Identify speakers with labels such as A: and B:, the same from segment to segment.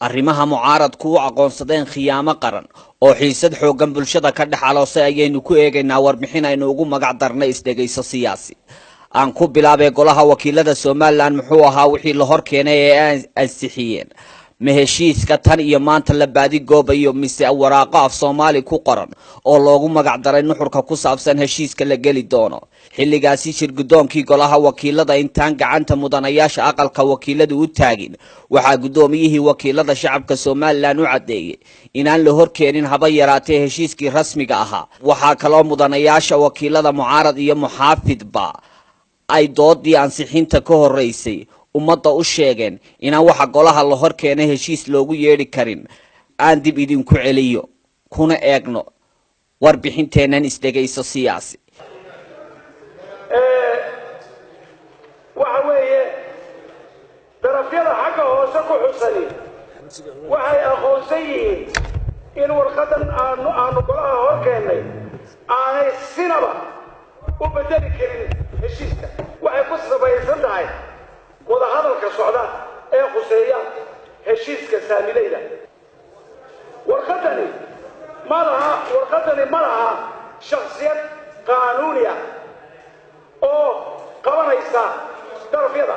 A: Arrimaha mucaaradku u aqoonsadeen khiyaamo qaran oo xiisad xooggan bulshada ka dhex aloosay ayaynu ku eegaynaa warbixin aynu ugu magac darnay Isdhegayso Siyaasi. Aan ku bilaabay golaha wakiilada Somaliland. Muxuu ahaa wixii la hor keenay ee ay ansixiyeen? Ma heshiiska tan iyo maanta la baadigoobayo, mise waraaqo af Soomaali ku qoran oo loogu magac daray nuxurka ku saabsan heshiiska la geli doono? Xilligaasi shir guddoonkii golaha wakiilada intaan gacanta mudanayaasha aqalka wakiiladu u taagin, waxaa guddoomiyihii wakiilada shacabka Somaliland u caddeeyey inaan la hor keenin haba yaraatee heshiiskii rasmiga ahaa. Waxaa kaloo mudanayaasha wakiilada, mucaarad iyo muxaafidba, ay doodii ansixinta ka horreysay ummadda u sheegeen inaan waxa golaha la hor keenay heshiis loogu yeedhi karin. Aan dib idinku celiyo kuna eegno warbixinteennan Isdhegayso Siyaasi.
B: Waxa weeye, darafyada xagga hoose ku xusani waxay aqoonsan yihiin in warqadan aanu golaha hor keennay aanay sinaba u bedeli karin heshiiska. Waxay ku sabaysan tahay wadahadalka socda ee khuseeya heshiiska saamilayda. Warqadani ma laha shaksiyad qaanuuni ah oo qabanaysa darafyada.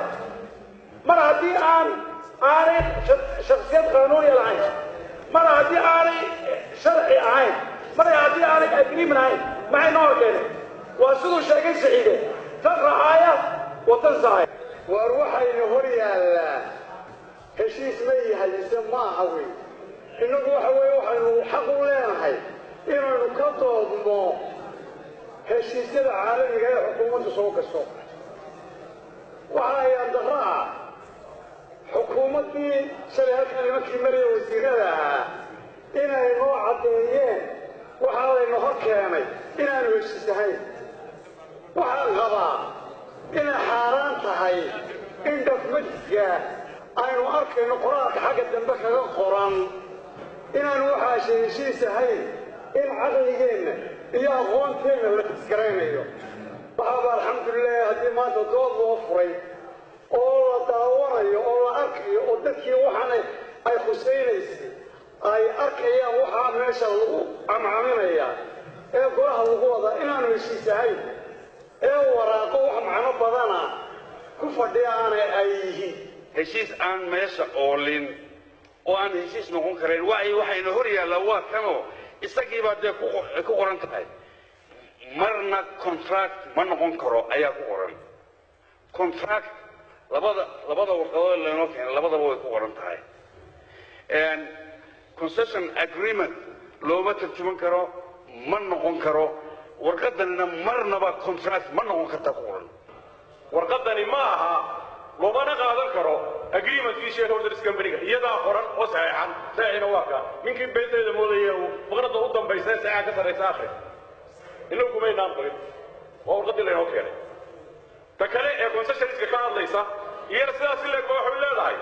B: Mar haddii aanay shaksiyad qaanuuniya lahayn, mar haddii aanay sharci ahayn, mar haddii aanay agreement ahayn, maxay noo horkeenay? Waa siduu sheegay Saciide: "Taqra aaya wa tansa aaya."
C: Waar, waxayna hor yaallaa heshiis ma yahay mise ma aha wey? Innagu waxa weeye waxaynu xaq u leenahay inaynu ka doodno heshiisyada caalamiga ee xukuumaddu soo gasho. Waxa ayaan darro ah xukuumaddii shalay halkan nimankii maraya wasiirada ahaa inay noo caddeeyeen waxaa layna hor keenay inaanu heshiis ahayn. Waxaan qabaa inay xaaraan tahay in documentiska aynu arkayno qoraalka xagga dambe kaga qoran inaanu waxaasha heshiis ahayn, in caqligeenna iyo aqoonteenna la isgaraynayo. Waxaaba alxamdulilah haddii maanta dood loo furay oo la daawanayo oo la arkayo oo dadkii waxaana ay khusaynaysay ay arkayaan waxaa meesha lagu camcaminayaa ee golaha lagu wadaa inaanu heshiis ahayn ee waraaqo wax macno badana ku fadhiya aanay ay yihiin.
D: Heshiis aan meesha oolin oo aan heshiis noqon karayn waayo waxayna hor yaallaa waa kanoo isagiibaa dee ku qoran tahay. Marna contract ma noqon karo ayaa ku qoran. Contract labada warqadood laynoo keenay labadaba way ku qoran tahay. Concession agreement looma tarjuman karo, ma noqon karo. Warqadanina marnaba contract ma noqon kartaa ku qoran.
E: Warqadani ma aha, loomana qaadan karo agreementkii shareholders companyga. Iyadaa qoran oo saxeexan, saxiixina waa ka. Ninkii beenteeda moodaya uu faqradda u dambaysa saxiixa ka sarraysa akhri. Inagu kumaynaan qorin, waa warqaddii laynoo keenay. Ta kale ee concessionska ka hadlaysa iyana sidaas in leeg ba waxay leedahay: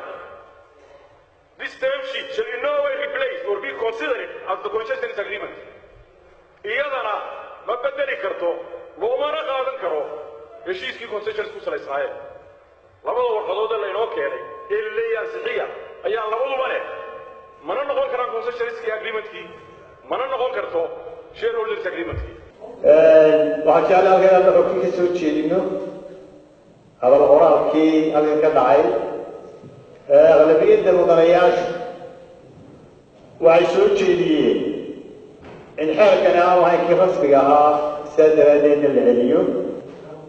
E: "This term sheet shall in no way replace or be considered as the concessions agreement." Iyadana ma bedeli karto, loomana qaadan karo heshiiskii concessions ku salaysnaayeen. Labada warqadood ee laynoo keenay ee la leeyahay ansixiya ayaa labaduba leh mana noqon karaan concessionskii agreementkii, mana noqon karto shareholders agreementkii.
F: Waxaan jeclay halkan inaan xogtii ka soo jeedino hadal qoraalkii halkan ka dhacay. Aqlabiyadda mudanayaashu waxay soo jeediyeen in xeerkani aanu ahayn kii rasmiga ahaa, sidaa daraaddeedna la celiyo.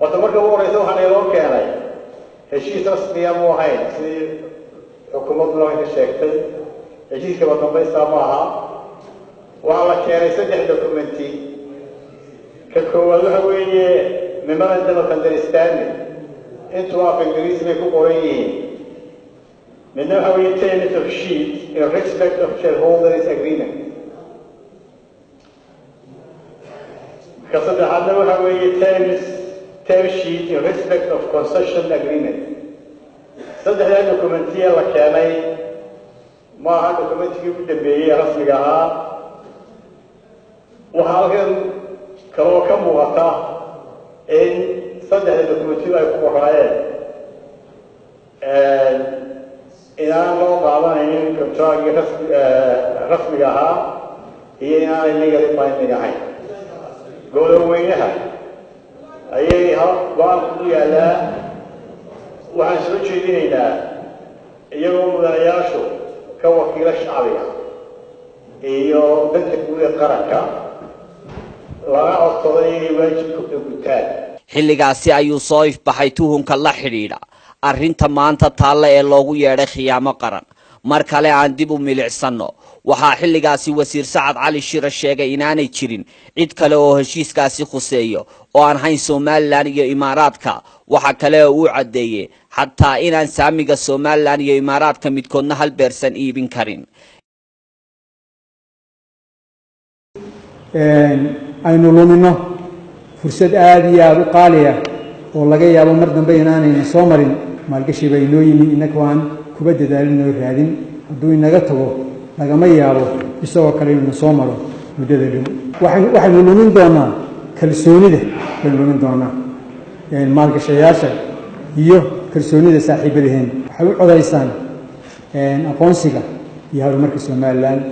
F: Horta marka ugu horeysa waxaa nayloo keenay heshiis rasmiya mu ahayn, sidii xukuumadduna way ka sheegtay. Heshiiskaba dambaystaa ma aha. Waxaa la keenay saddex documenti. Ka koowaad waxa weeye memorandum of understanding, intuu af Ingiriisi bay ku qoran yihiin. Midna waxa weeye terms of sheet in respect of shareholders agreement. Ka saddexaadna waxa weeye term sheet in respect of concession agreement. Saddexdaa documentiya la keenay ma aha documentigii ugu dambeeyey ee rasmiga ahaa. Waxaa halkan kaloo ka muuqata in saddexda documentiyu ay ku qoraayeen. Inaan loo qaadanaynin contractgii rasmiga ahaa iyo inaanay legally binding ahayn. Goloweynaha ayay go-aanku ku yaallaa. Waxaan soo jeedinaynaa, iyagoo mudanayaashu ka wakiilo shacbiga iyo danta guud ee qaranka, laga codsaday inay waajibkooda gutaan.
A: Xilligaasi ayuu soo ifbaxay tuhunka la xidhiidha arrinta maanta taalla ee loogu yeedhay khiyaamo qaran. Mar kale aan dib u milicsanno. Waxaa xilligaasi wasiir Sacad Cali Shire sheegay inaanay jirin cid kale oo heshiiskaasi khuseeyo oo aan hayn Somaliland iyo Imaaraadka. Waxa kale oo uu caddeeyey xataa inaan saamiga Somaliland iyo Imaaraadka midkoodna hal percent iibin karin.
G: Aynu lumino fursad aada iyo aada u qaaliya oo laga yaabo mar dambe inaanayna soo marin. Maalgashi baa inoo yimi innaka aan kuba dadaalin oo raadin. Hadduu inaga tago, lagama yaabo isagoo kale inuuna soo maro muddada dhow. Waxaynu lumin doonaa kalsoonida, baynu lumin doonaa maalgashayaasha iyo kalsoonida saaxiibadaheen. Waxay u codaysaan aqoonsiga iyo horumarka Somaliland.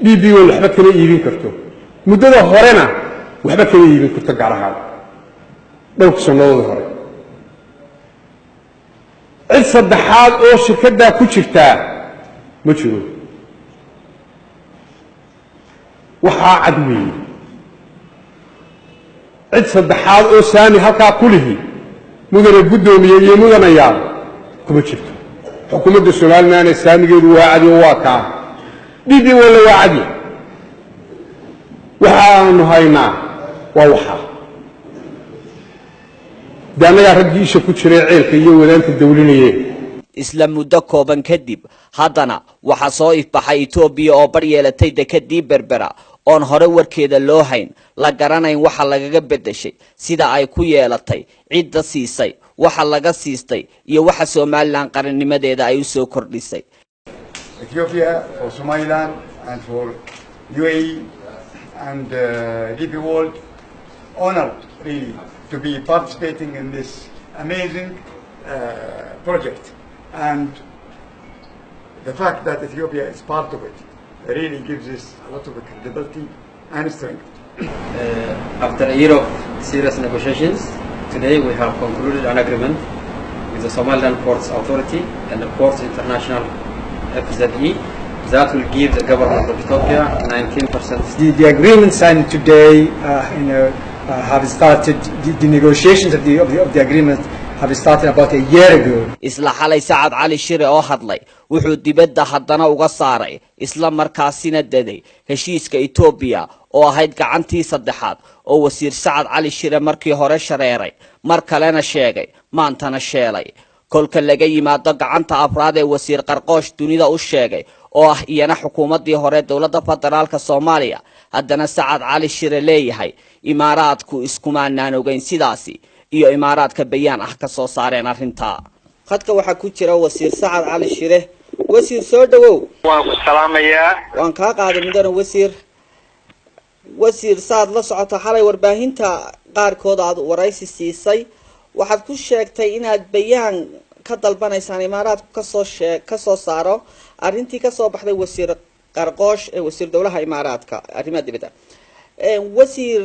H: DP World waxba kama iibin karto muddada horena, waxba kama iibin karto, gaar ahaan dhowrka sannadoodii hore. Cid saddexaad oo shirkaddaa ku jirtaa ma jiro. Waxaa cad weeye, cid saddexaad oo saami halkaa ku lihi, mudane guddoomiye iyo mudanayaal, kuma jirto. Xukuumadda Somalilandna saamigeedu waa cadi oo waa kaa. DP World waa cadi. Waxaanu haynaa waa waxaa de annagaa raggii isha ku jiray ceelka iyo wadaanta dawlinayeen.
A: Isla muddo kooban kadib haddana waxaa soo ifbaxay Etoobiya oo bar yeelatay dekadii Berbera oon hore warkeeda loo hayn, la garanayn waxa lagaga beddeshay, sida ay ku yeelatay, cidda siisay, waxa laga siistay iyo waxa Somaliland qarannimadeeda ay u soo kordhisay.
I: Ethiopia, for Somaliland, and for UAE and DP World, honored really to be participating in this amazing project. And the fact that Ethiopia is part of it really gives us a lot of credibility and strength.
J: After a year of serious negotiations, today we have concluded an agreement with the Somaliland Ports Authority and the Ports International FZE that will give the government of Ethiopia 19%.
G: The agreement signed today, have started, the negotiations of the agreement have started about a year ago.
A: Isla xalay Sacad Cali Shire oo hadlay wuxuu dibadda haddana uga saaray, isla markaasina daday heshiiska Etoobiya oo ahayd gacantii saddexaad oo wasiir Sacad Cali Shire markii hore shareeray, mar kalena sheegay, maantana sheelay. Kolka laga yimaado gacanta afraad ee wasiir Qarqoosh dunida u sheegay oo ah iyana xukuumaddii hore dowladda federaalka Soomaaliya, haddana Sacad Cali Shire leeyahay Imaaraadku iskumaanaan ogeyn sidaasi iyo Imaaraadka bayaan ah ka soo saareen arrintaa. Khadka waxaa ku jira wasiir Sacad Cali Shire. Wasiir, soo dhawow.
K: Waan ku salaamayaa.
A: Waan kaa qaaday, mudane wasiir. Wasiir, saad la socota, xalay warbaahinta qaarkood aad waraysi siisay waxaad ku sheegtay inaad bayaan ka dalbanaysaan Imaaraadku kasoo shee kasoo saaro arrintii kasoo baxday wasiir Qarqoosh ee wasiir dowlaha Imaaraadka arrimaha dibadda. Wasiir,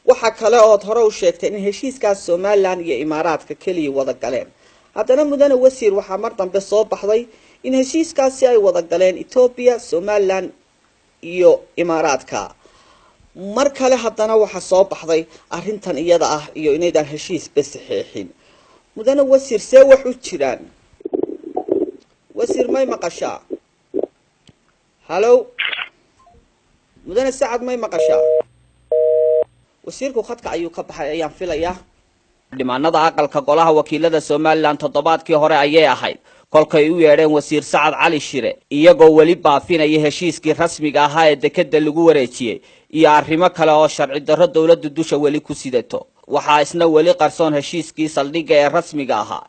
A: waxa kale ood hore u sheegtay in heshiiskaas Somaliland iyo Imaaraadka keliya wada galeen. Haddana, mudane wasiir, waxaa mar dambe soo baxday in heshiiskaasi ay wada galeen Etoobiya, Somaliland iyo Imaaraadka. Mar kale haddana waxaa soo baxday arrintan iyada ah iyo inaydaan heshiisba saxeexin. Mudane wasiir, see wax u jiraan? Wasiir, may maqashaa? Hallo, mudane Sacad, may maqashaa? Wasiirku khadka ayuu ka baxay ayaan filayaa. Dhimaanada aqalka golaha wakiilada Somaliland toddobaadkii hore ayay ahayd kolkay u yeedheen wasiir Sacad Cali Shire, iyagoo weli baafinaya heshiiskii rasmiga ahaa ee dekeda lagu wareejiyey iyo arrimo kale oo sharci darro dowladdu dusha weli ku sidato. Waxaa isna weli qarsoon heshiiskii saldhigga ee rasmiga ahaa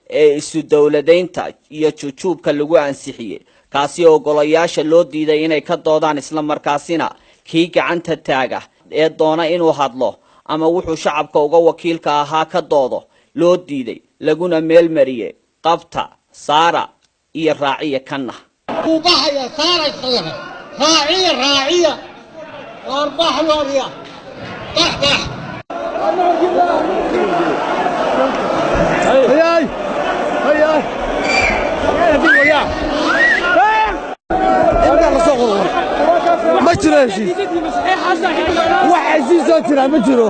A: ee isu dowladaynta iyo jujuubka lagu ansixiyey, kaasi oo golayaasha loo diiday inay ka doodaan, isla markaasina kii gacanta taaga ee doona inuu hadlo Ama wuxuu shacabka uga wakiilka ahaa ka doodo loo diiday, laguna meel mariyey qabta, saara iyo raaciya kanna.
K: Wuu baxaya, saara isagana, raaciya, raaciya, waar bax, waarya, bax, bax.
L: Hayay hayay, intaa la soo qorqor ma jiro heshiis, wax heshiisoo jira ma jiro.